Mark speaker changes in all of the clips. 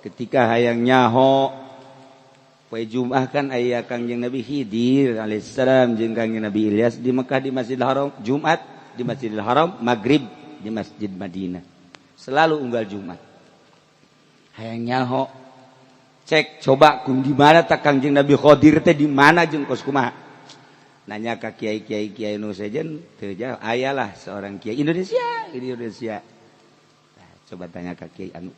Speaker 1: Ketika hayang nyaho poe Jumat kan aya Kangjeng Nabi Khidir alaihissalam jeung Kangjeng Nabi Ilyas di Mekah, di Masjidil Haram. Jumat di Masjidil Haram, Maghrib di Masjid Madinah. Selalu unggal Jumat. Hayang nyaho, cek coba kun di mana tak Kangjeng Nabi Khidir teh, di mana jeung kos kumaha. Nanya ka kiai kiai kiai nu sejen teu jauh, ayalah seorang kiai Indonesia di Indonesia. Nah, coba tanya ka kiai anu,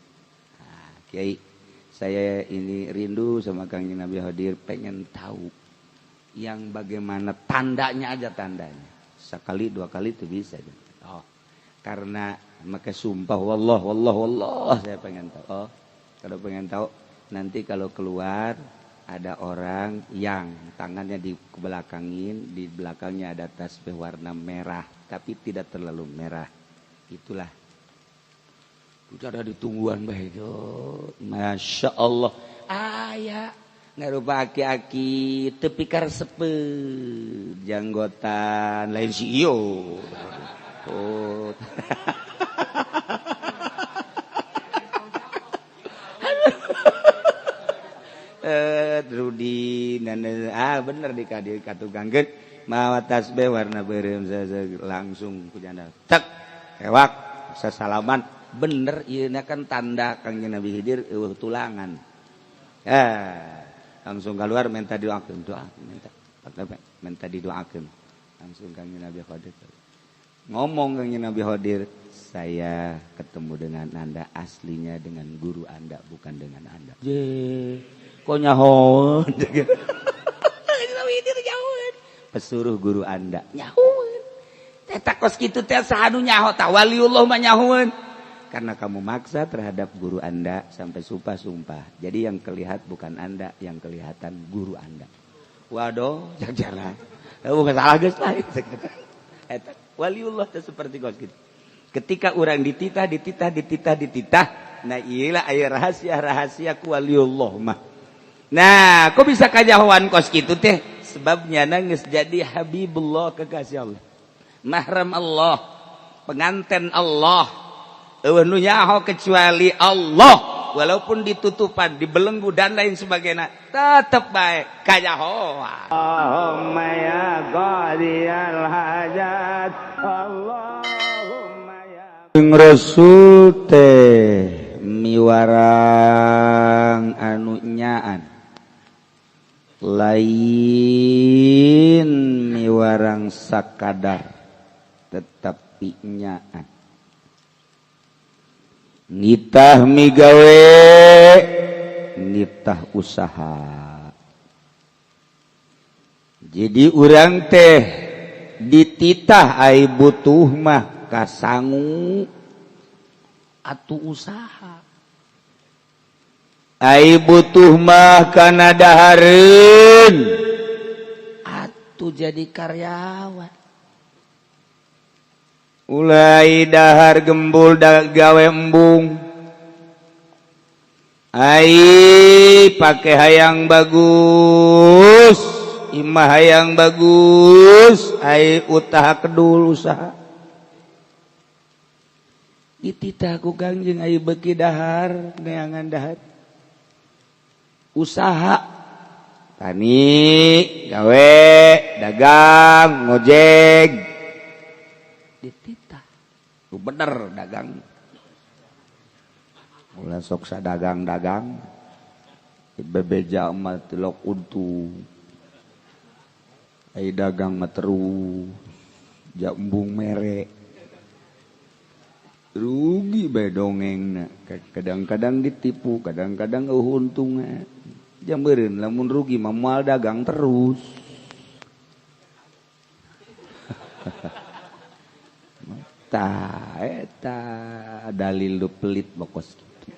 Speaker 1: nah, "Kiai, saya ini rindu sama Kangjeng Nabi Khidir, pengen tahu yang bagaimana tandanya aja, tandanya." Sekali dua kali itu bisa. Oh, karena maka sumpah, "Wallah, wallah, wallah, saya pengen tahu." "Oh, kalau pengen tahu, nanti kalau keluar ada orang yang tangannya di belakangin, di belakangnya ada tasbih warna merah, tapi tidak terlalu merah. Itulah." Itu ada ditungguan bae itu. Masya Allah. Aya ngarupa aki-aki tepi karesepeun, janggotan, lain si iyo. Oh. Eh, Rudi dan ah bener di kadi katukangkeun mawa tasbih warna beureum, langsung ku janda tek kewak sasalaman. Bener ieu kan tanda Kangjeng Nabi Khidir, eueuh tulangan. Eh, langsung keluar minta doakeun, doa minta, minta didoakeun. Langsung Kangjeng Nabi Khidir ngomong, Kangjeng Nabi Khidir, "Saya ketemu dengan Anda aslinya dengan guru Anda, bukan dengan Anda." Je, kok nyaho? Pesuruh guru Anda nyahoeun. Eta kos kitu teh saha nu nyaho? Tah, waliullah mah nyahoeun. "Karena kamu maksa terhadap guru Anda sampai sumpah-sumpah. Jadi yang kelihat bukan Anda, yang kelihatan guru Anda." Waduh, jalan. Bukan salah geus lah. Eta waliullah teh seperti kos kitu. Ketika orang dititah, dititah, dititah, dititah, nah iyalah aya rahasia-rahasia ku waliullah mah. Nah, kok bisa kajahoan kos kitu teh? Sebabnya nangis jadi Habibullah, kekasih Allah. Mahram Allah, pengantin Allah. Eueuh nu nyaho kecuali Allah. Walaupun ditutupan, dibelenggu dan lain sebagainya, tetep baik kajahoan.
Speaker 2: Allahumma ya qadiyal hajat, Allahumma ya
Speaker 1: Rasul teh miwarang anu nyaan, lain miwarang sakadar, tetapi nyaan. Nitah migawe, nitah usaha. Jadi urang teh dititah ai butuh mah kasangu atuh usaha, ai butuh mah kana dahareun atuh jadi karyawan. Ulai dahar gembul da gawe embung. Ai pake hayang bagus, imah hayang bagus, ai utaha kedul usaha. Dititah ku Kangjeng, ai beuki dahar, neangan dahar, usaha, tani, gawe, dagang, ngojek. Dititah. Lu bener dagang, ulah sok dagang-dagang, bebeja mah tilok untung, ai dagang mah terus jambung mere rugi bae dongengna. Kadang-kadang ditipu, kadang-kadang eueuh untungna. Jambereun lamun rugi mah moal dagang terus. Tah, eta dalil lu pelit bokos kitu.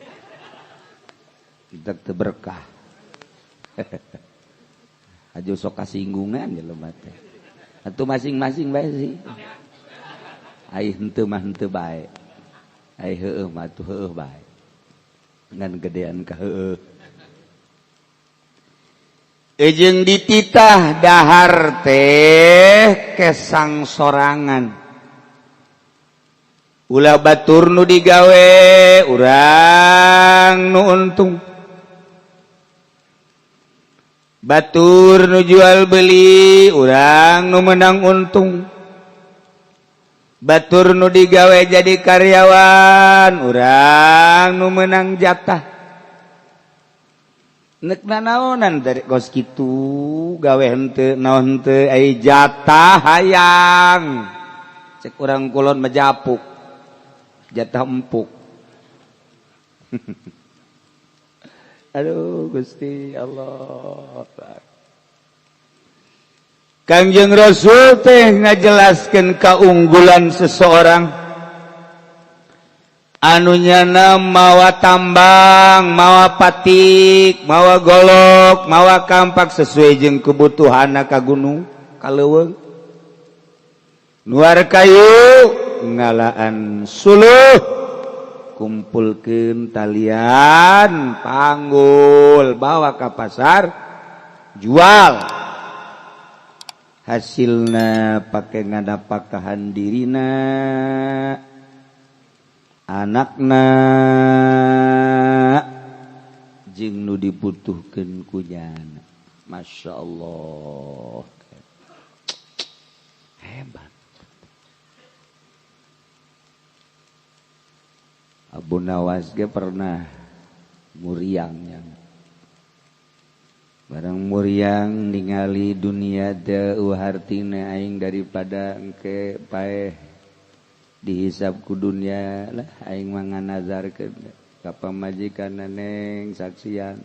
Speaker 1: Kita teu berkah. Aja sok kasinggungan jelema teh. Atuh masing-masing bae sih. Ai henteu mah henteu bae. Ai heueuh mah atuh heueuh bae. Ngan gedean ka heueuh. Ejeng dititah dahar teh kesang sorangan. Ulah batur nu digawe, urang nu untung. Batur nu jual beli, urang nu menang untung. Batur nu digawe jadi karyawan, urang nu menang jatah. Nek nanaonan dari kos kitu, gawe henteu naon henteu, ai jatah hayang. Cek urang kulon mah, japuk jatah empuk. Aduh Gusti Allah. Kangjeng Rasul teh ngajelaskan keunggulan seseorang anu nyana mawa tambang, mawa patik, mawa golok, mawa kampak sesuai jeung kebutuhan ka gunung, ka leuweung. Nuar kayu, ngalaan suluh, kumpulkeun talian, panggul, bawa ke pasar, jual. Hasilna pakai ngadapakahan dirina, anakna, jeung nu dibutuhkeun ku nyana. Masya Allah, hebat. Abu Nawas ge pernah muriangnya. Barang muriang ningali dunia teu hartina, aing daripada engke paeh dihisab ku dunia lah, aing mah nganazarkeun ka pamajikan, "Neng, saksian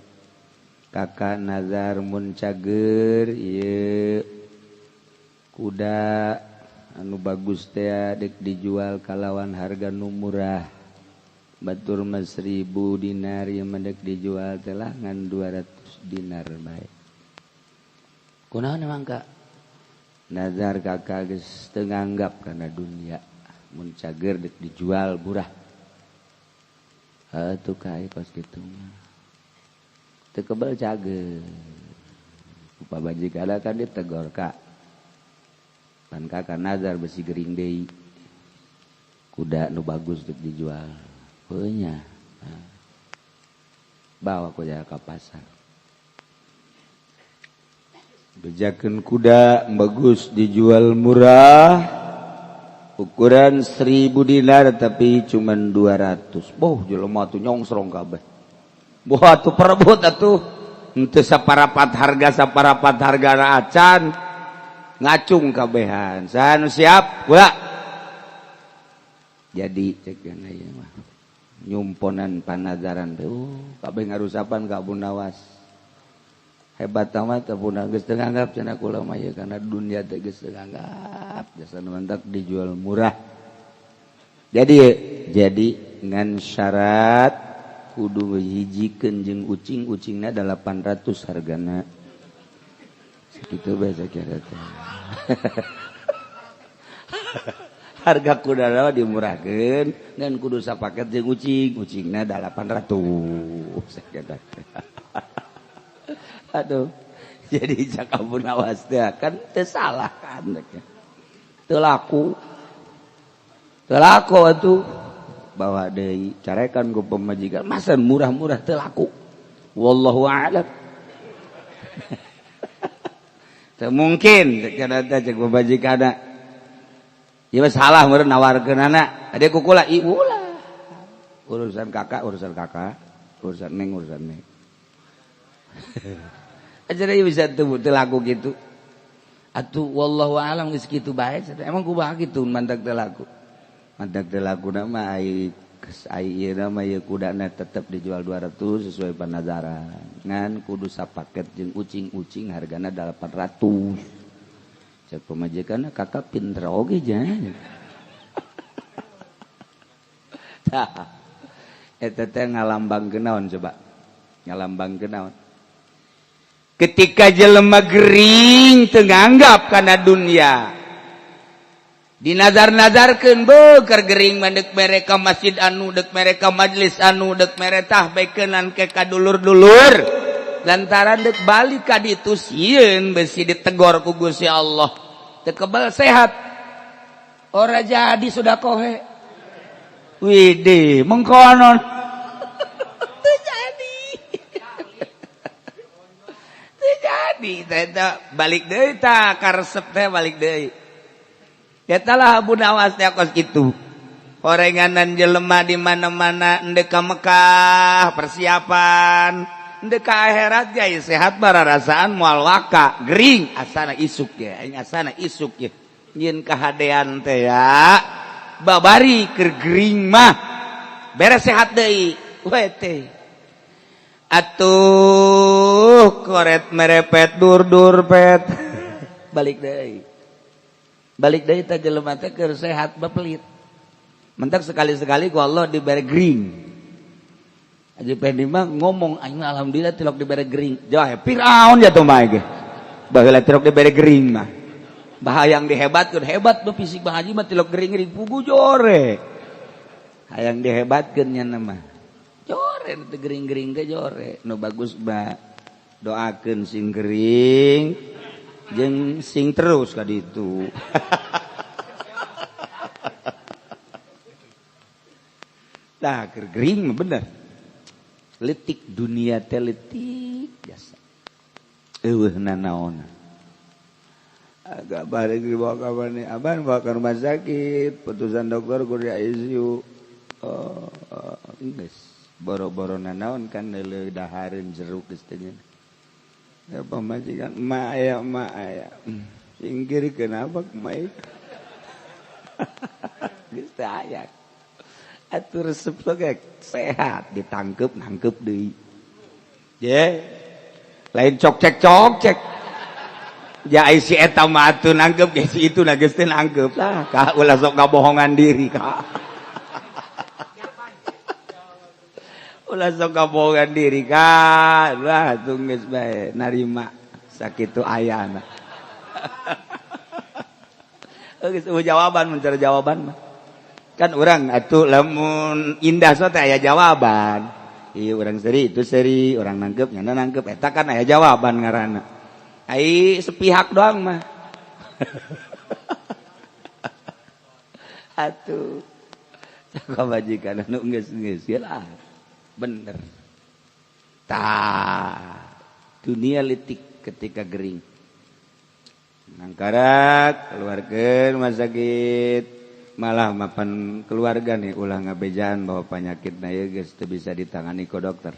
Speaker 1: kakak nazar, mun cager ieu kuda anu bagus teh dek dijual kalawan harga nu murah." Batur mah 1000 dinar, ieu mah dek dijual teh lah ngan 200 dinar bae. Kunaon emang, Kak? Nazar kakak geus teu nganggap kana dunia, mun cager dek dijual murah. Atuh kae kos kitu mah teu kebel cager. Ku pamajikan kan ditegor, "Kak, pan kakak nazar besi gering deui, kuda nu bagus dek dijual." Heuh nya. Bawa kuda ka pasar, bejakeun kuda bagus dijual murah, ukuran 1000 dinar tapi cuman 200. Boh, jelema tuh nyongsrong kabeh. Boh atuh perebut atuh, henteu saparapat harga, saparapat harga acan, ngacung kabehan. Saha nu siap kula jadi? Cek yang aya mah nyumponan panazaran teh. Kabeh ngarusapan ka Abu Nawas. Hebat amat Abu Nawas, geus teu nganggap cenah kula mah ieu kana dunia teh, geus teu nganggap jasa mantak dijual murah. Jadi ngan syarat kudu hijikeun jeung ucing, ucingna 800 hargana. Sakitu bae sakira teh. Harga kuda dimurahkeun ngan kudu sapaket jeung ucing, ucingna 800. Aduh, jadi cak Abu Nawas teh kan teu salah kan, teu laku, teu laku atuh. Bawa deui, carekan ku pamajikan, masa murah-murah teu laku. Wallahu a'lam. Teu mungkin cenah teh cek pamajikanna. Ieu salah meureun nawarkeunana. Ade kukula ibu lah. Urusan kakak, urusan kakak, urusan neng, urusan neng. Aja bisa tuh teu laku gitu. Atuh wallahu alam geus kitu bae. Emang kumaha kitu mantak teu laku? Mantak teu laku mah ai ai ieu mah, ieu kudana tetep dijual 200 sesuai panazaran. Ngan kudu sapaket jeung ucing-ucing hargana 800. Cek pamajikanna, "Kakak pinter oge jan." Tah, eta teh ngalambangkeun naon coba? Ngalambangkeun naon? Ketika jelema gering teu nganggap kana dunia, dinazar-nazarkeun, beker gering mah deuk mere ka masjid anu, deuk mere ka majelis anu, deuk mere tah bekenan ke ka dulur-dulur, lantaran deuk balik ka ditu sieun besi ditegor ku Gusti Allah. Teu kebal sehat, ora jadi sudah kohe. Widih, mengkonon. Teu jadi. Teu jadi teh balik deui tah karesep teh balik deui. Eta lah Abu Nawas teh kos kitu. Horenganan jelema di mana-mana endek ka Mekah persiapan, endek ka akhirat ge sehat bararasaan moal waka gering asana isuk ya, aing asana isuk ya. Nyieun kahadean teh ya. Babari keur gering mah beres sehat deui we teh. Atuh koret merepet dur-dur pet. Balik deui. Balik deui teh jelema teh keur sehat bapelit. Mentak sekali-sekali ku Allah diberi gering. Haji Pendi mah ngomong aing alhamdulillah tilok diberi gering. Jauh Firaun ya tuh mah ge. Baheula tilok diberi gering mah. Bahayang dihebatkeun hebat mah fisik Bang Haji mah tilok gering-gering pugu jore. Hayang dihebatkeun nya mah. Jore nu teu gering-gering teh jore. Nu bagus mah doakeun sing gering jeung sing terus ka ditu. Tah keur gering mah bener. Letik dunia teh letik biasa. Eueuh nanaon. Agak balik dibawa ke mana? Abang bawa ke rumah sakit. Putusan dokter kudu di ICU. Oh, geus. Boro-boro nanaon kan leuleung dahareun jeruk geus teh nya. Ya pamajikan emak aya emak aya. Singkir kenapa emak? Geus teh aya. Atuh resep ge sehat ditangkep nangkep deui. Ye. Lain cok cek cok cek. Ya si eta mah atuh nangkep ge si itu na geus teh nangkep lah. Ka ulah sok ngabohongan diri ka. Ulah sok ngabohongan diri ka. Lah atuh geus bae narima sakitu ayana. Geus jawaban mencari jawaban mah. Kan orang atuh lamun indah so teh aya jawaban. Ieu urang seri itu seri, urang nangkep nyana nangkep eta kan aya jawaban ngaranna. Ai sepihak doang mah. Atuh kabajikan anu geus-geus lah. Bener. Tah, dunia letik ketika gering. Nangkarak keluarkeun rumah sakit. Malah mapan keluarga nih ulah ngabejaan bahwa penyakit na ieu geus teu bisa ditangani ku dokter.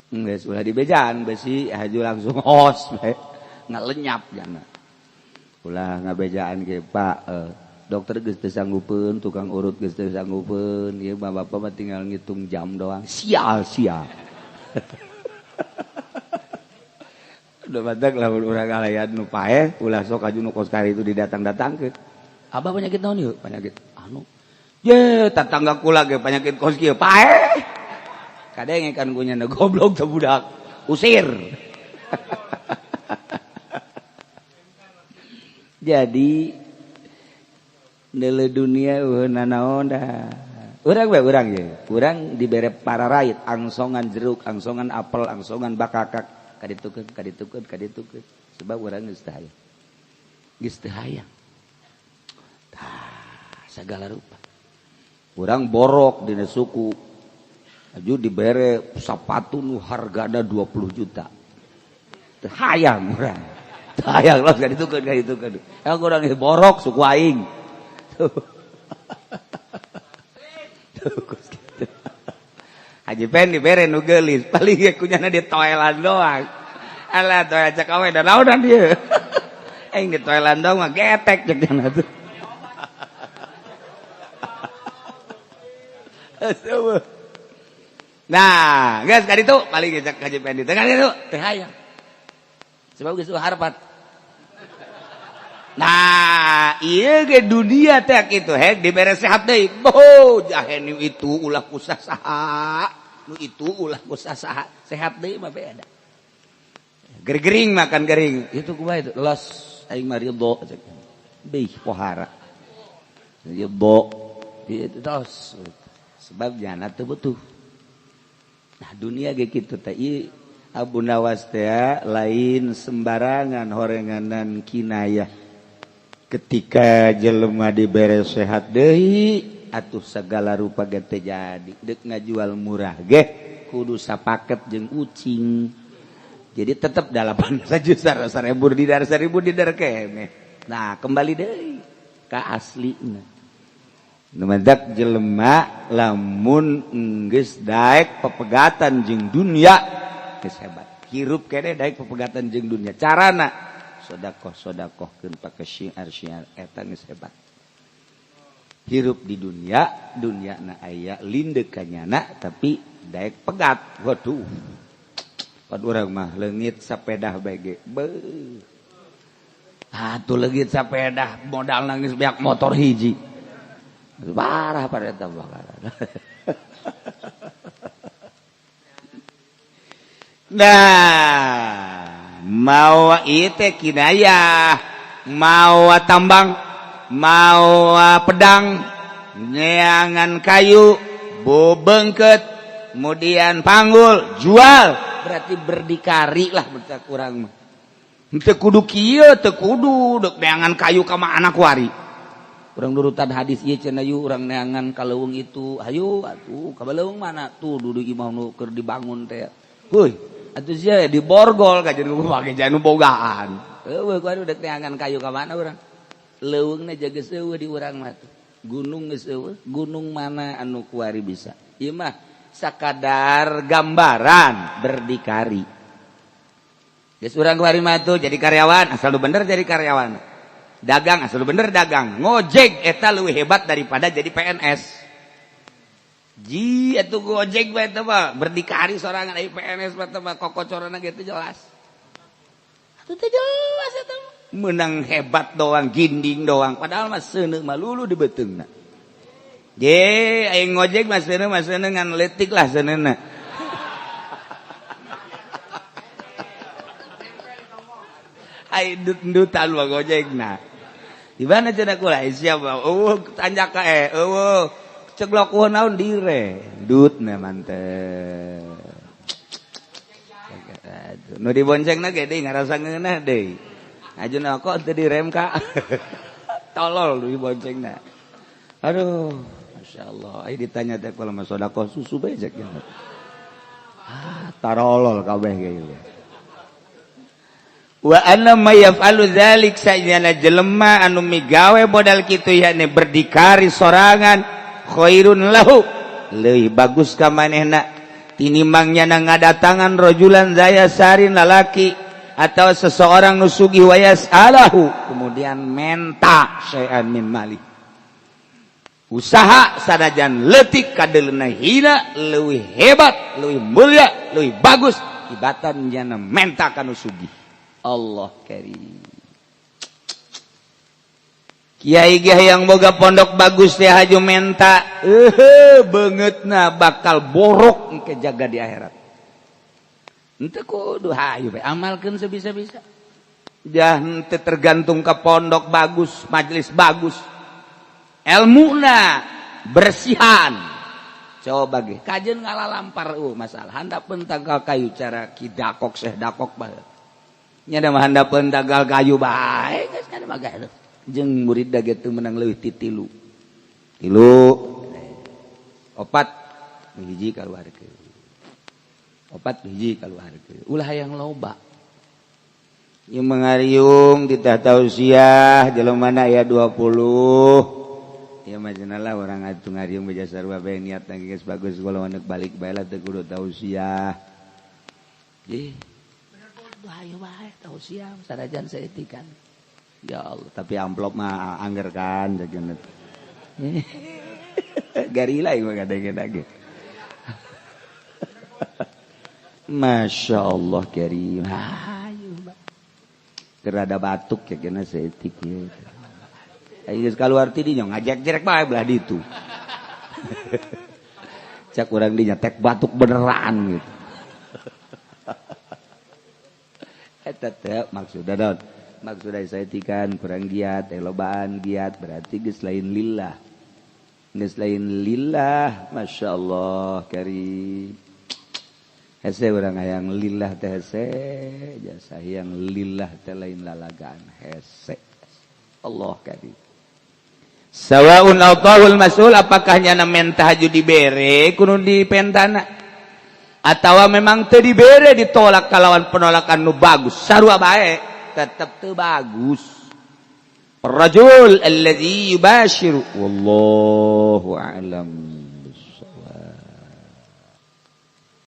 Speaker 1: Geus ulah dibejaan besi haju langsung hos bae ngalenyap jana. Ulah ngabejaan ge Pak dokter geus teu sanggupeun, tukang urut geus teu sanggupeun, ieu mah bapak mah tinggal ngitung jam doang. Sial sial. Udah badak lamun urang ngalayan nu paeh ulah sok aju nu kos kari itu didatang-datangkeun. Abah penyakit naon ieu? Penyakit anu. Ye, tetangga kula ge penyakit kos kieu paeh. Kadenge kan ku nya goblok teh budak. Usir. Jadi neuleuh dunia eueuh nanaon dah. Urang we urang ye. Urang dibere pararait angsongan jeruk, angsongan apel, angsongan bakakak kaditukeun, kaditukeun, kaditukeun. Sebab urang geus teu hayang. Geus teu hayang. Tah, segala rupa. Urang borok dina suku. Aju dibere sapatu nu hargana 20 juta. Teu hayang urang. Teu hayang los kaditukeun, kaditukeun. Yang urang borok suku aing. Tuh. Tuh kos kitu. Haji Pen dibere nu geulis, paling ge kunyana di toelan doang. Alah toelan cek awe da naonan dieu. Aing di toelan doang mah getek cek jana tuh. Nah, geus ka ditu paling ge cek Haji Pendi. Teh ka ditu teh hayang. Sebab geus harapan. Nah, ieu ge dunia teh kitu hek dibere sehat deui. Boh, jahe nu itu ulah ku saha. Nu itu ulah ku saha. Sehat deui mah beda. Gering makan gering. Itu kumaha itu? Los aing mah ridho cek. Beuh pohara. Ridho. Itu tos. Sebab jana teu butuh. Nah, dunia ge kitu teh ieu Abu Nawas teh lain sembarangan horenganan kinayah. Ketika jelema dibere sehat deui atuh segala rupa ge teu jadi deuk ngajual murah ge kudu sapaket jeung ucing. Jadi tetap 8 juta 1000 didar 1000 didar keneh. Nah, kembali deui ka aslina. Nu madak jelema lamun geus daek pepegatan jeung dunia geus hebat. Hirup keneh daek pepegatan jeung dunia. Carana sedekah sedekahkeun pake syiar-syiar eta geus hebat. Hirup di dunia, dunia na aya lindek kanyana tapi daek pegat. Waduh. Pan urang mah leungit sapedah bae ge. Beuh. Atuh leungit sapedah modal nangis beak motor hiji. Parah pada eta bakal. Nah, mawa ieu teh kinayah, mawa tambang, mawa pedang, neangan kayu, bobengket, kemudian panggul, jual. Berarti berdikari lah berarti kurang mah. Teu kudu kieu, teu kudu deuk neangan kayu ka anak wari. Urang nurutan hadis ieu cenah yu urang neangan ka leuweung itu. Hayu atuh ka leuweung mana tuh dudu imah nu keur dibangun teh. Heuy, atuh sia diborgol ka jeung make janu bogaan. Eueuh kuari deuk neangan kayu ka mana urang? Leuweungna jaga eueuh di urang mah tuh. Gunung geus eueuh, gunung mana anu kuari bisa. Ieu mah sakadar gambaran berdikari. Geus urang kuari mah tuh jadi karyawan, asal lu bener jadi karyawan. Dagang asal lu bener dagang. Ngojek eta leuwih hebat daripada jadi PNS. Ji atuh gojek bae teh mah berdikari sorangan ai PNS mah teh mah kokocorana gitu jelas. Atuh teh jelas eta mah. Menang hebat doang, ginding doang, padahal mah seuneu mah lulu di beuteungna. Je, aing ngojek mah seuneu ngan leutik lah seuneuna. Ai ndut-ndutan mah gojekna. Di mana cenah kula siapa? Eueuh tanjak ka eueuh ceglok eueuh naon dire. Dutna mantep. Nu diboncengna ge deui ngarasa ngeunah deui. Ajuna kok teu direm ka. Tolol nu diboncengna. Aduh, masyaallah. Ai ditanya teh kalau mah sedekah susu bae cek. Ah, tarolol kabeh ge ieu. Wa anna may yaf'alu dzalik sajana jelema anu migawe modal kitu yakni berdikari sorangan khairun lahu leuwih bagus ka manehna tinimbang nyana ngadatangan rajulan zaya sarin lalaki atau seseorang nu sugih wa yas'alahu kemudian menta syai'an min mali usaha sanajan leutik kadeulna hina leuwih hebat leuwih mulia leuwih bagus ibatan nyana menta ka nu sugih. Allah karim. Kiai ge yang boga pondok bagus teh haju menta beungeutna bakal borok engke jaga di akhirat. Henteu kudu hayu bae amalkeun sebisa-bisa. Jah henteu tergantung ke pondok bagus, majelis bagus. Elmuna bersihan. Coba ge kajeun ngalalampar masalah handapeun tangkal kayu cara ki dakok seh dakok bae. Nya da mah handapeun tangkal kayu bae geus kana mah gae. Jeung murid da ge teu meunang leuwih ti tilu. Tilu opat hiji kaluarkeun. Opat hiji kaluarkeun. Ulah hayang loba. Ieu mangariung ditah tausiah jelema mana aya 20. Ieu mah cenah lah urang atuh ngariung beja sarua bae niatna geus bagus kalau anak balik bae lah teu kudu tausiah. Ih. Ayo bae tausiah sanajan saeutik. Ya Allah, tapi amplop mah angger kan jajan. Garila ieu mah kadang-kadang. Masya Allah karim. Ayo Mbak. Kerada batuk ya kena saeutik ieu. Ayo geus kaluar ti dinya ngajek-jerek bae belah ditu. Cak urang dinya tek batuk beneran gitu. Eta teh maksudna naon? Maksudna saeutikan kurang giat, lobaan giat berarti geus lain lillah. Geus lain lillah, masyaallah karim. Hese urang hayang lillah teh hese, jasa hayang lillah teh lain lalagaan hese. Allah karim. Sawaun a'thahul mas'ul, apakah nyana menta haju dibere kudu dipentana atawa memang teu dibere, ditolak kalawan penolakan nu bagus, sarua bae tetep teu bagus. Rajul alladzi yubashiru, wallahu a'lam bissawab.